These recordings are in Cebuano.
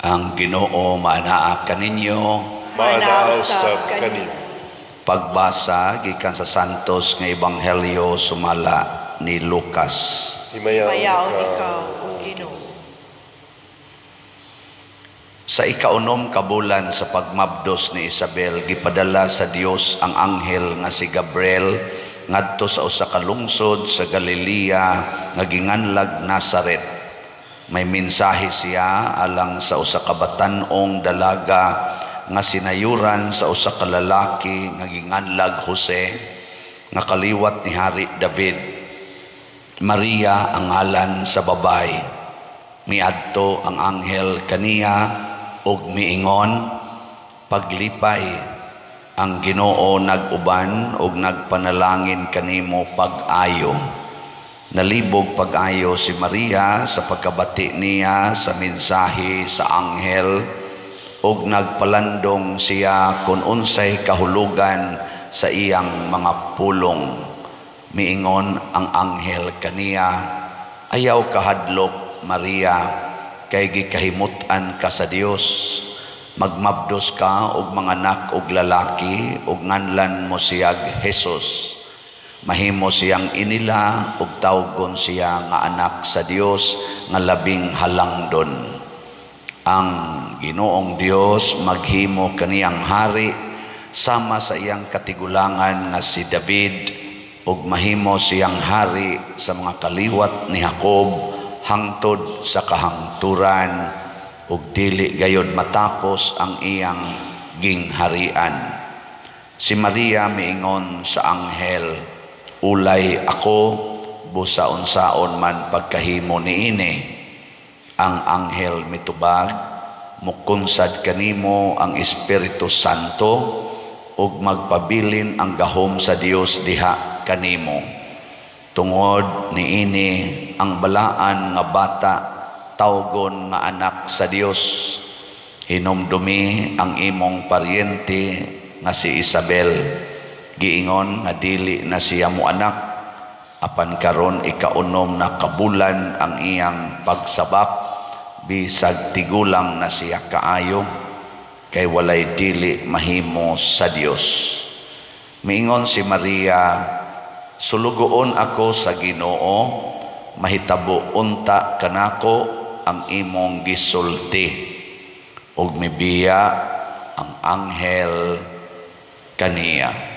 Ang Ginoo maanaa kaninyo. Maanaa usab kanimo. Pagbasa gikan sa Santos nga Ebanghelyo sumala ni Lucas. Himayaon Himayaon ikaw, ikaw, O Ginoo. Sa ikaunom ka bulan sa pagmabdos ni Isabel, gipadala sa Dios ang anghel nga si Gabriel ngadto sa usa ka lungsod sa Galilea nga ginganlag Nazaret. May mensahe siya alang sa usa ka batan-ong dalaga nga sinayuran sa usa ka lalaki nga ginganlag Jose nga kaliwat ni Hari David. Maria ang ngalan sa babay. Miadto ang anghel kaniya ug miingon, "Paglipay, ang Ginoo nag-uban ug nagpanalangin kanimo pag-ayo." Nalibog pag-ayo si Maria sa pagkabati niya sa mensahe sa anghel ug nagpalandong siya kung unsay kahulugan sa iyang mga pulong. Miingon ang anghel kaniya, "Ayaw kahadlok, Maria, kay gikahimut-an ka sa Dios. Magmabdos ka og manganak og lalaki ug nganlan mo siyag Jesus. Mahimo siyang inila ug tawgon siya nga anak sa Dios nga labing halangdon. Ang Ginoong Dios maghimo kaniyang hari sama sa iyang katigulangan nga si David, ug mahimo siyang hari sa mga kaliwat ni Jacob hangtod sa kahangturan, ug dili gayod matapos ang iyang gingharian." Si Maria miingon sa anghel, "Ulay ako, busa unsaon man pagkahimo niini?" Ang anghel mitubag, "Mukunsad kanimo ang Espiritu Santo ug magpabilin ang gahom sa Dios diha kanimo. Tungod niini ang balaan nga bata tawgon nga anak sa Dios. Hinumdumi ang imong paryente nga si Isabel. Giingon nga dili na siya mo anak, apan karon ikaunom na kabulan ang iyang pagsabak, bisag tigulang na siya kaayo, kay walay dili mahimo sa Dios." Miingon si Maria, "Sulugoon ako sa Ginoo, mahitabo unta kanako ang imong gisulti." Ug mibiya ang anghel kaniya.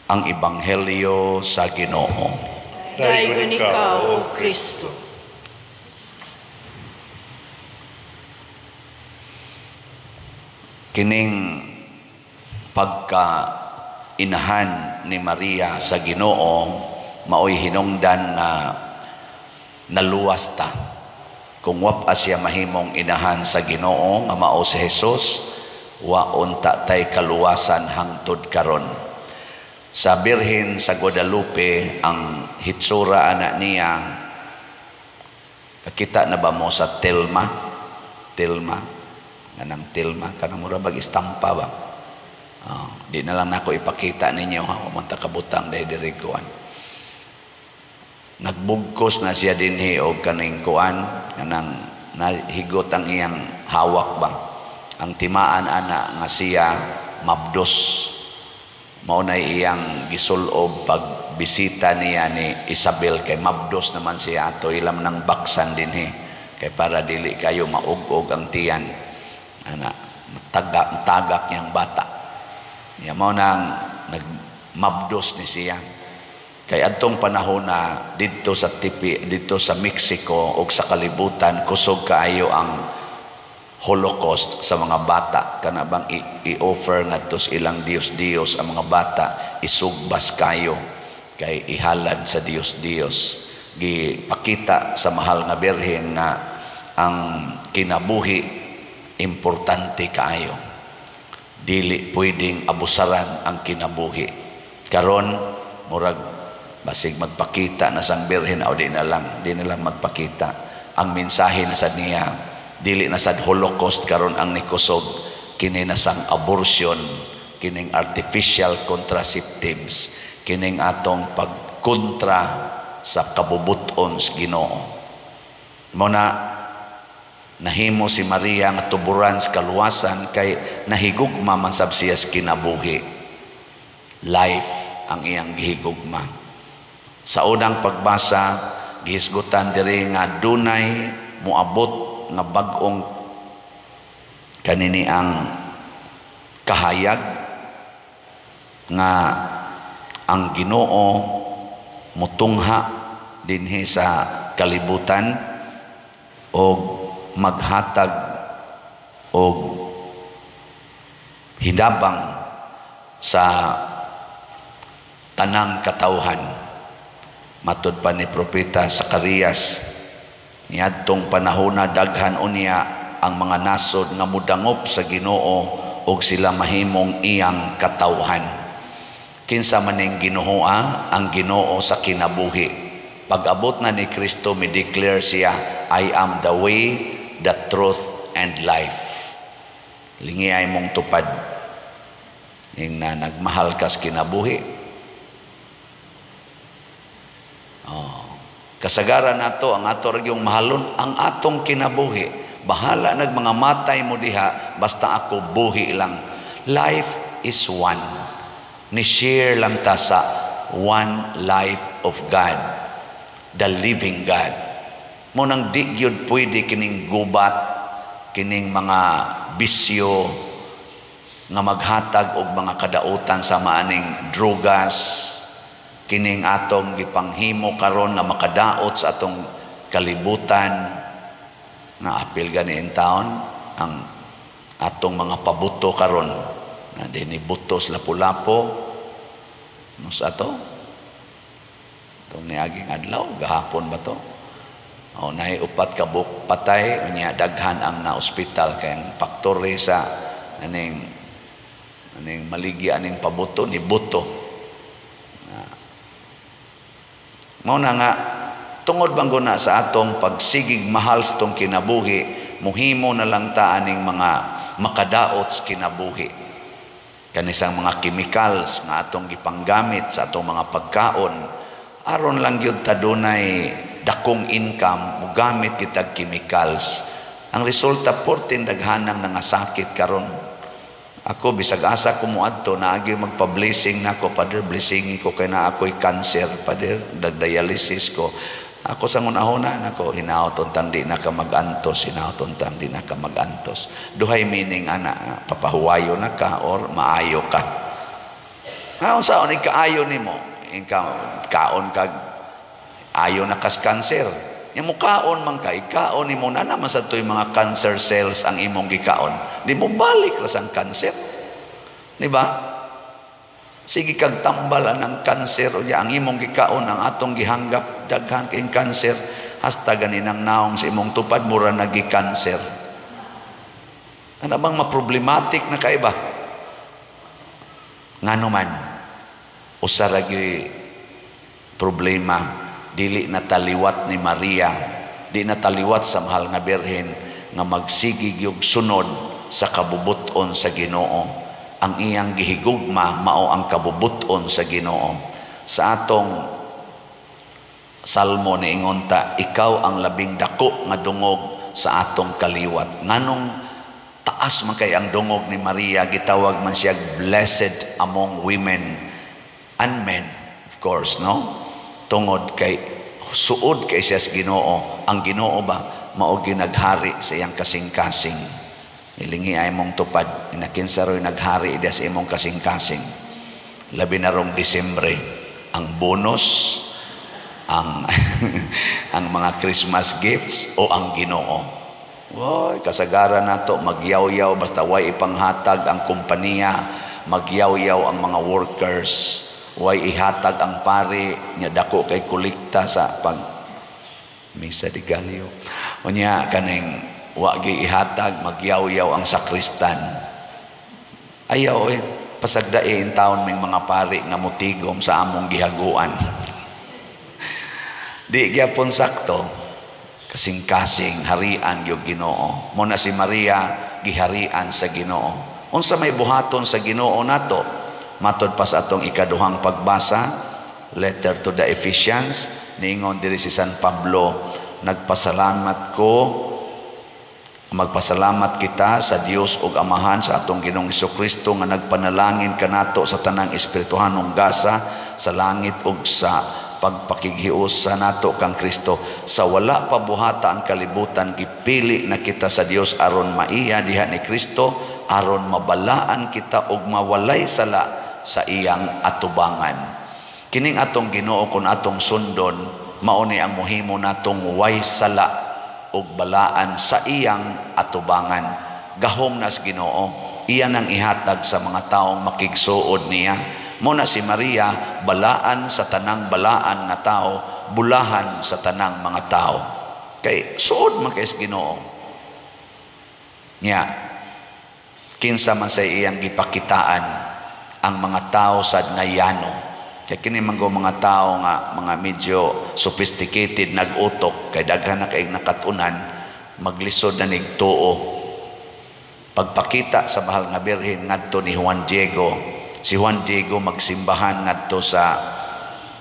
Ang Ebanghelyo sa Ginoo. Daygon ikaw, O Kristo. Kining pagka inahan ni Maria sa Ginoo maoy hinungdan nga naluwas ta. Kung wa pa siya mahimong inahan sa Ginoo nga mao si Jesus, wa unta tay kaluwasan hangtod karon. Sa Birhen sa Guadalupe, ang hitsura ana niya, kakita na ba mo sa tilma? Tilma? Nganang tilma? Kanang mura bag istampa ba? Di na lang nako ipakita ninyo, ha? Wa man ta kabutang dahil diri kuan. Nagbugkos na siya dinhi og kaning kuan, kanang nahigot ang iyang hawak ba. Ang timaan ana nga siya mabdos. Mao na iyang gisulob pag bisita niya ni Isabel, kay mabdos naman siya ato ilam ng baksan dinhi kay para dili kayo maug-og ang tiyan ana, matagak niyang bata niya. Mao nang nagmabdos ni siya kay adtong panahon na didto sa tipi, didto sa Mexico ug sa kalibutan, kusog kaayo ang Holocaust sa mga bata. Kana bang i-offer ngadto sa ilang Dios-Dios ang mga bata, isugbas kayo kay ihalad sa Dios-Dios. Gipakita sa mahal nga Birhen nga ang kinabuhi importante kaayo, dili pwedeng abusaran ang kinabuhi. Karon murag basig magpakita na sang Birhen o di na lang magpakita. Ang mensahe na sad niya, dili na sad Holocaust karon ang nikusog, kini na sang abortion, kining artificial contraceptives, kining atong pagkontra sa kabubuton sa Ginoo. Mao na Nahimo si Maria nga tuburan sa kaluwasan kay nahigugma man sab siya sa kinabuhi. Life ang iyang gihigugma. Sa unang pagbasa, gihisgutan diri nga dunay moabot nga bag-ong kanini ang kahayag nga ang Ginoo mutungha dinhi sa kalibutan og maghatag og hinabang sa tanang katawhan. Matud pa ni Propeta Zacarias, niadtong panahona daghan unya ang mga nasod nga mudangop sa Ginoo og sila mahimong iyang katawhan. Kinsa man ning Ginoo? Ang Ginoo sa kinabuhi. Pag-abot na ni Kristo, mi declare siya, "I am the way, the truth, and life." Lingi ay mong tupad. Ing na nagmahal kas kinabuhi. Oh. Kasagaran nato ang ato ra gyung mahalon ang atong kinabuhi. Bahala nag mga matay mo diha, basta ako buhi lang. Life is one. Ni-share lang ta sa one life of God, the living God. Mo nang di gyud pwede kining gubat, kining mga bisyo nga maghatag og mga kadautan sa maaning drogas, kining atong gipanghimo karon nga makadaot sa atong kalibutan nga apil gani in town ang atong mga pabuto karon na dinhi butos Lapu-Lapu no sa ato itong niaging adlaw gahapon ba to o naay upat ka buok patay, unya daghan ang na ospital kay ang factory sa aning aning maligya aning pabuto ni buto. Mao na nga tungod bang guna sa atong pagsigig mahal sa atong kinabuhi, muhimo na lang ta aning mga makadaot sa kinabuhi. Kanisang mga chemicals nga atong gipanggamit sa atong mga pagkaon, aron lang gyud ta dunay dakong income, mugamit kitag chemicals. Ang resulta, portin daghanang nangasakit karon. Ako, bisag asa ko moadto, naagi magpa-blessing nako, "Father, blessing ko kay na ako'y cancer, Father, nagdialysis ko." Ako sa ngunahuna nako, "Hinaot untang di na ka magantos, hinaot untang di na ka magantos." Duhay meaning ana, papahuwayo na ka or maayo ka. Nga unsaon ikaayo nimo? Ikaw kaon kag ayo na kas cancer. Yang mukaon man ka, ikaon nimo na naman sa to'y mga cancer cells ang imong gikaon. Di mo balik ra sang cancer. Di ba? Sige kag tambalan ng cancer o ang imong gikaon, ang atong gihanggap, daghan kay cancer hasta ganinang naong sa imong tupad mura nagi cancer. Ano bang ma-problematic na kaiba? Ngano man usa ra problema, dili na taliwat ni Maria, di na taliwat sa mahal nga Birhen nga magsigig yung sunod sa kabubuton sa Ginoo. Ang iyang gihigugma mao ang kabubuton sa Ginoo. Sa atong salmo niingon ta, "Ikaw ang labing dako nga dungog sa atong kaliwat." Nganong taas man kay ang dungog ni Maria, gitawag man siya blessed among women and men, of course, no? Tungod kay suod kay siya sa Ginoo. Ang Ginoo ba mao ginaghari sa iyang kasing-kasing. Ilingi ay mong tupad, inakinsa ro'y naghari diya sa imong kasing-kasing. Labi na rong Disyembre, ang bonus, ang mga Christmas gifts o ang Ginoo. Woy, kasagaran nato magyaw-yaw basta way ipanghatag ang kompanya, magyaw-yaw ang mga workers, way ihatag ang pari nya dako kay kolekta sa pag Misa de Gallo. Unya kaning wa gi ihatag, magyaw-yaw ang sakristan. Ayaw eh, pasagdae in taon ming mga pari nga mutigom sa among gihaguan. Di gyapon sakto, kasing-kasing harian gyud Ginoo. Mo na si Maria giharian sa Ginoo. Unsa may buhaton sa Ginoo nato? Matod pa sa atong ikaduhang pagbasa, letter to the Ephesians, niingon diri si San Pablo, "Nagpasalamat ko Magpasalamat kita sa Dios ug Amahan sa atong Ginoong Kristo nga nagpanalangin kanato sa tanang espirituhanong gasa sa langit ug sa pagpakighios sa nato kang Kristo. Sa wala pa buhata ang kalibutan, gipili na kita sa Dios aron maiya diha ni Kristo, aron mabalaan kita ug mawalay sala sa iyang atubangan. Kining atong Ginoo, kun atong sundon, mao ni ang mohimo natong way sala ug balaan sa iyang atubangan. Gahom nas Ginoo, iya nang ihatag sa mga taong makigsuod niya. Mo na si Maria, balaan sa tanang balaan nga tao, bulahan sa tanang mga tao. Kay suod man kay Ginoo. Nya kinsa man sa iyang gipakitaan ang mga tao sad nga yano. Kay kini man mga tao nga mga medyo sophisticated nag-utok, kay daghan na kay nakatunan, maglisod na nig tuo. Pagpakita sa Mahal nga Birhen ngadto ni Juan Diego, si Juan Diego magsimbahan ngadto sa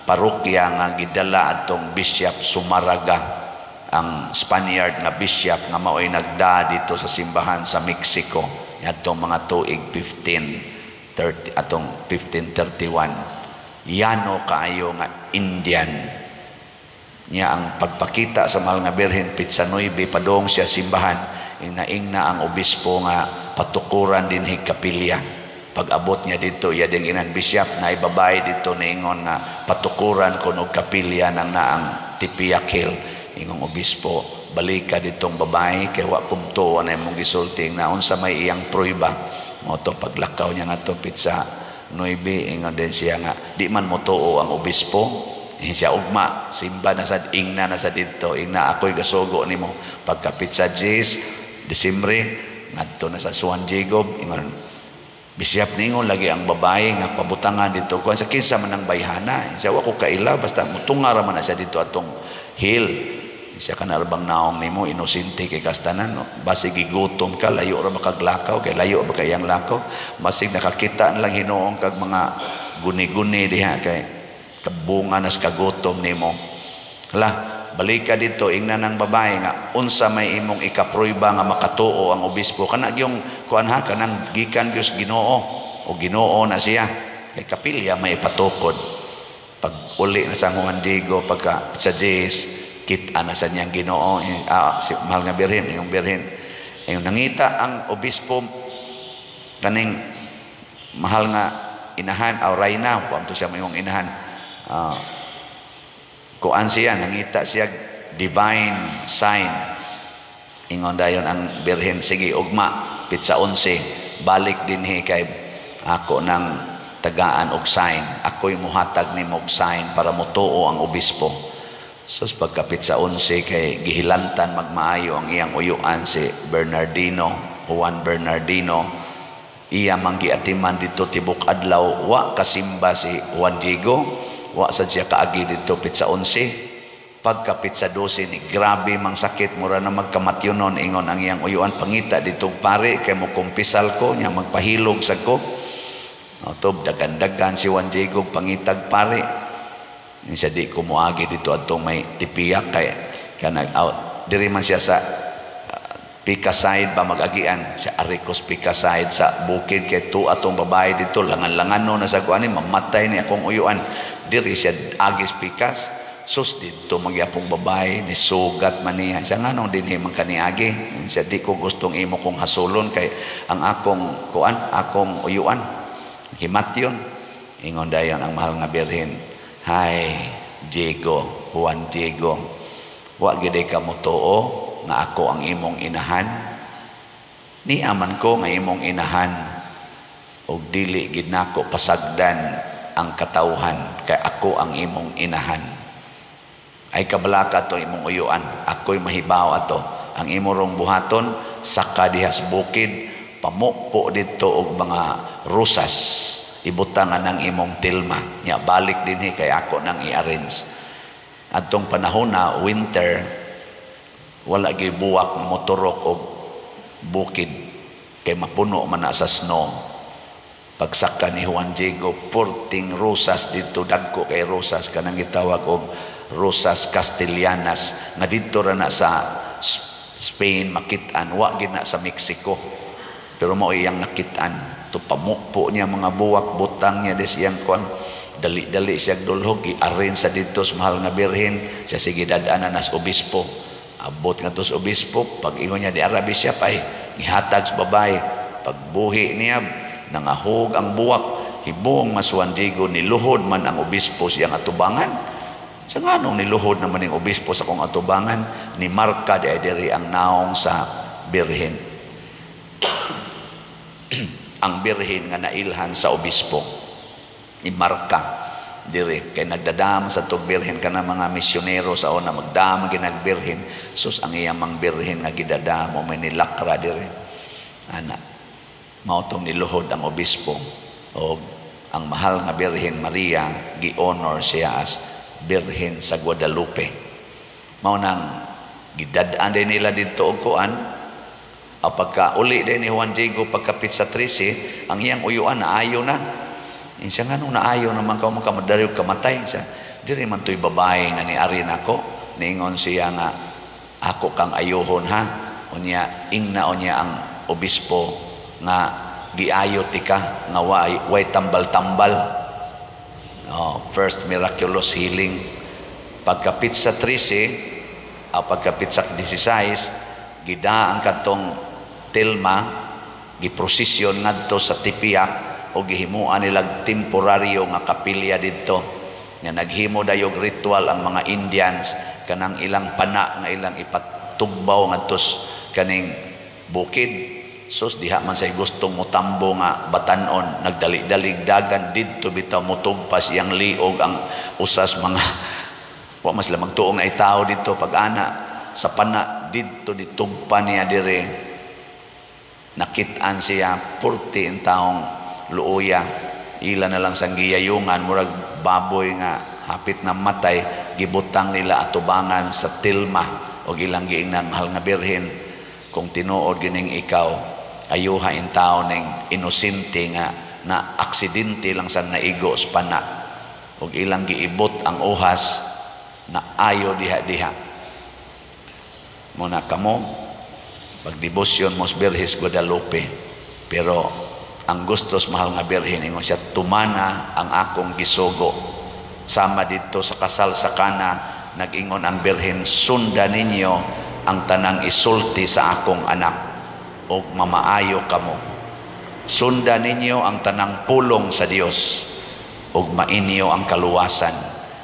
parokya nga gidala atong Bishop Zumárraga, ang Spaniard nga bishop nga maoy nagda dito sa simbahan sa Mexico atong mga tuig 1530, atong 1531. Yano kaayo nga Indian niya. Ang pagpakita sa Mahal nga Birhen pitsa 9, padong siya simbahan, inaing na ang obispo nga patukuran dinhi kapilya. Pag abot niya dito, iya ding inan, "Bishop, na babae dito, niingon nga patukuran kon og kapilya nang naang Tepeyac Hill." Ingong obispo, "Balika ditong babae kay wa kumtuo na imong gisulti na unsa may iyang prueba." Mo to paglakaw niya ngadto pitsa 9, ingon din siya nga di man mo tuo ang obispo. Eh, siya ugma simba na sad, ingna na sa didto, ingna, "Ako'y gasugo nimo." Pagka pitsa 10 Disyembre, ngadto na sa Juan Diego, ingon, "Bishop, ningon lagi ang babae nga pabutangan dito kuan sa kinsa man ang bayhana." Siya, "Wa ko kaila, basta mutunga ra man na siya dito atong hill." Siya, "Kana bang naong nimo, inosente kay kastanan, no? Basig gigutom ka, layo ra makaglakaw, kay layo ba kay ang lakaw, basig nakakita na lang hinuong kag mga guni-guni diha kay kabunga nas kagutom nimo. Hala, balika dito." Ingnan ng babae nga unsa may imong ikaprueba nga makatuo ang obispo kana gyung kuan ha, kanang gikan Dios Ginoo o Ginoo na siya, kay kapilya may patukod. Pag uli na sa Juan Diego pagka sa Jess, kita na sa niyang Ginoo, si Mahal nga Birhen, yung Birhen, yung nangita ang obispo kaning mahal nga inahan aw rayna, wa to siya mayong inahan, kuan siya, nangita siya divine sign. Ingon dayon ang Birhen, "Sige, ugma pitsa 11 balik dinhi kay ako nang tagaan og sign, ako'y muhatag nimo og sign para motuo ang obispo." Sus, pagkapit sa 11, kay gihilantan magmaayo ang iyang uyuan, si Bernardino, Juan Bernardino, iya mang giatiman dito tibok adlaw. Wa kasimba si Juan Diego, wa sad siya kaagi dito pitsa 11. Pagkapit sa 12 ni grabe mang sakit, mura na magkamatyonon. Ingon ang iyang uyuan, "Pangita dito pare kay mo kumpisal ko nya magpahilog sa ko." Otob dagan-dagan si Juan Diego pangitag pare. Siya, "Di ko moagi dito atong may Tepeyac kay kanag out diri man siya sa Pika side ba magagian siya, Aricos Pika side sa bukid, kay tu atong babae dito langan-langan no na sa kuan, mamatay ni akong uyuan." Diri siya agis pikas. Sus, dito magyapong babae ni sugat man niya. Siya, "Nganong dinhi man kaniagi?" Siya, "Di ko gustong imo kong hasulon kay ang akong kuan, akong uyuan himatyon." Ingon dayon ang Mahal nga Birhen, "Hay Diego, Juan Diego, wa gid ka motuo nga ako ang imong inahan? Niaman ko nga imong inahan og dili gid nako pasagdan ang katawhan kay ako ang imong inahan. Ay kabalaka to imong uyuan, ako'y mahibaw ato. Ang imo rong buhaton, saka dihas bukid, pamupo didto og mga rosas, ibutangan ng imong tilma, nya balik dinhi kay ako nang i-arrange." Adtong panahon na winter, wala gyud buwak nga moturok og bukid kay mapuno man na sa snow. Pagsaka ni Juan Diego, purting rosas didto, dagko kay rosas, kanang gitawag og rosas castellanas nga didto ra na sa Spain makit-an, wa gid na sa Mexico. Pero mao iyang nakit-an. To pamukpo niya mga buwak, butang niya des iyang kuan. Dali-dali siya dulhog, giarin sa didto sa mahal nga Birhen, siya sige dad-an na nas obispo. Abot nga sa obispo, pag ingon niya di ara bishop ay gihatag sa babae. Pagbuhi niya, nangahog ang buwak, hibong mas Juan Diego niluhod man ang obispo siyang atubangan. Sa nganong niluhod naman ang obispo sa kong atubangan, ni marka di ay diri ang naong sa Birhen. Ang Birhen nga nailhan sa obispo imarka diri kay nagdadam sa tug birhen kana mga misyonero sa una magdama ginagbirhen, sus ang iyang mang birhen nga gidadamo may nilakra diri ana mao tong niluhod ang obispo. Og ang mahal nga Birhen Maria gi-honor siya as Birhen sa Guadalupe. Mao nang gidad-an din nila didto og kuan. O pagka uli din ni Juan Diego pagkapit sa 13, ang iyang uyuan naayo na. Siya nga nung naayo naman ka mo kamadariog kamatay siya. Diri man to'y babae nga ni ari nako. Niingon siya nga ako kang ayuhon ha. Unya ingna unya ang obispo nga giayo tika nga way tambal-tambal. Oh, first miraculous healing. Pagkapit sa 13, o pagkapit sa 16, gida ang katong tilma, giprosesyon ngadto sa Tepeyac o gihimuan nilag temporaryo nga kapilya didto. Nga naghimo dayog ritual ang mga Indians kanang ilang pana nga ilang ipatugbaw ngadto kaning bukid. Sus diha man say gustong motambo nga batanon nagdali-dalig dagan didto bitaw motugpas iyang liog ang usas mga wa mas sila magtuong na itawo didto pag ana sa pana didto ditugpa niya dire. Nakit-an siya purti in taong luoya, ila na lang sang giyayungan murag baboy nga hapit na matay, gibutang nila atubangan sa tilma og ilang giingnan, mahal nga Birhen, kung tinuod gining ikaw ayuha in tao ning inosente nga na aksidente lang sang naigo sa pana. Og ilang giibot ang uhas na ayo diha-diha. Muna kamo pagdebosyon mos Birhes Guadalupe, pero ang gustos mahal nga Birhen ingon siya tumana ang akong gisugo. Sama didto sa kasal sa Kana, nag-ingon ang Birhen, sunda ninyo ang tanang isulti sa akong anak og mamaayo kamo. Sunda ninyo ang tanang pulong sa Dios og mainyo ang kaluwasan.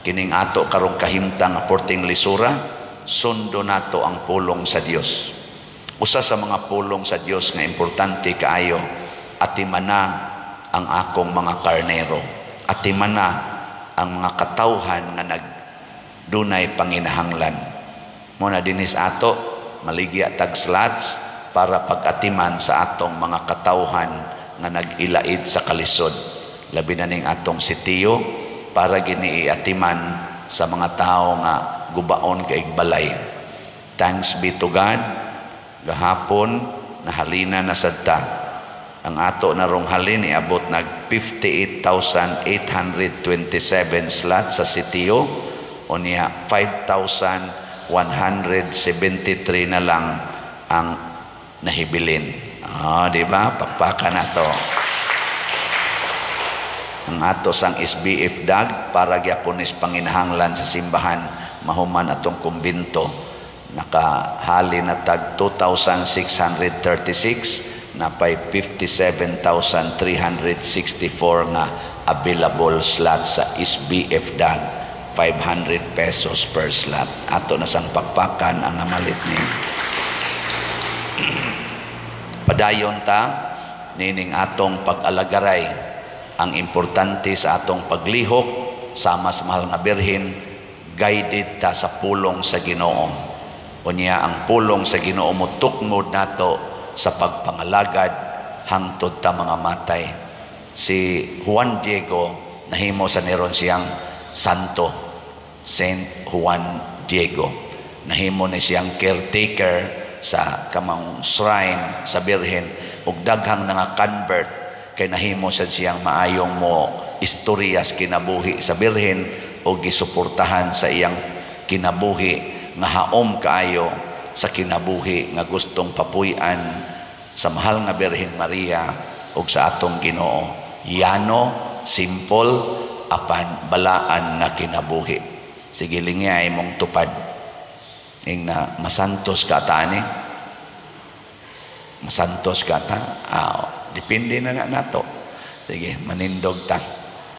Kining ato karong kahimtang nga porting lisura, sundo nato ang pulong sa Dios. Usa sa mga pulong sa Dios nga importante kaayo, atimana ang akong mga karnero, atimana ang mga katawhan nga nagdunay panginahanglan. Muna dinis ato maligya tag slots para pag-atiman sa atong mga katawhan nga nag-ilaid sa kalisod. Labi na ning atong sitiyo para giniiatiman sa mga tao nga gubaon kay balay. Thanks be to God, gahapon nahalina na sadta. Ang ato narong halin iabot nag 58,827 slots sa sitiyo, unya 5,173 na lang ang nahibilin. Ah, di ba? Pakpakan na to. Ang ato sang SBF dag para gyapon is panginahanglan sa simbahan mahuman atong kumbinto. Nakahali na tag 2,636, napay 57,364 nga available slot sa SBF dag, 500 pesos per slot. Ato na sang pakpakan ang namalit ni. Padayon ta nining atong pag-alagaray. Ang importante sa atong paglihok sama sa mahal nga Birhen, guided ta sa pulong sa Ginoo. Unya ang pulong sa Ginoo motukmod nato sa pagpangalagad hangtod ta mga matay. Si Juan Diego nahimo sa niron siyang santo, Saint Juan Diego. Nahimo ni siyang caretaker sa kamang shrine sa Birhen ug daghang nga convert kay nahimo sad siyang maayong mo istoryas kinabuhi sa Birhen o gisuportahan sa iyang kinabuhi nga haom kaayo sa kinabuhi nga gustong papuy-an sa mahal nga Birhen Maria ug sa atong Ginoo. Yano, simple, apan balaan nga kinabuhi. Sige, lingya imong tupad. Ing na masantos ka tani. Masantos ka ta. Ah, depende na na nato. Sige, manindog ta.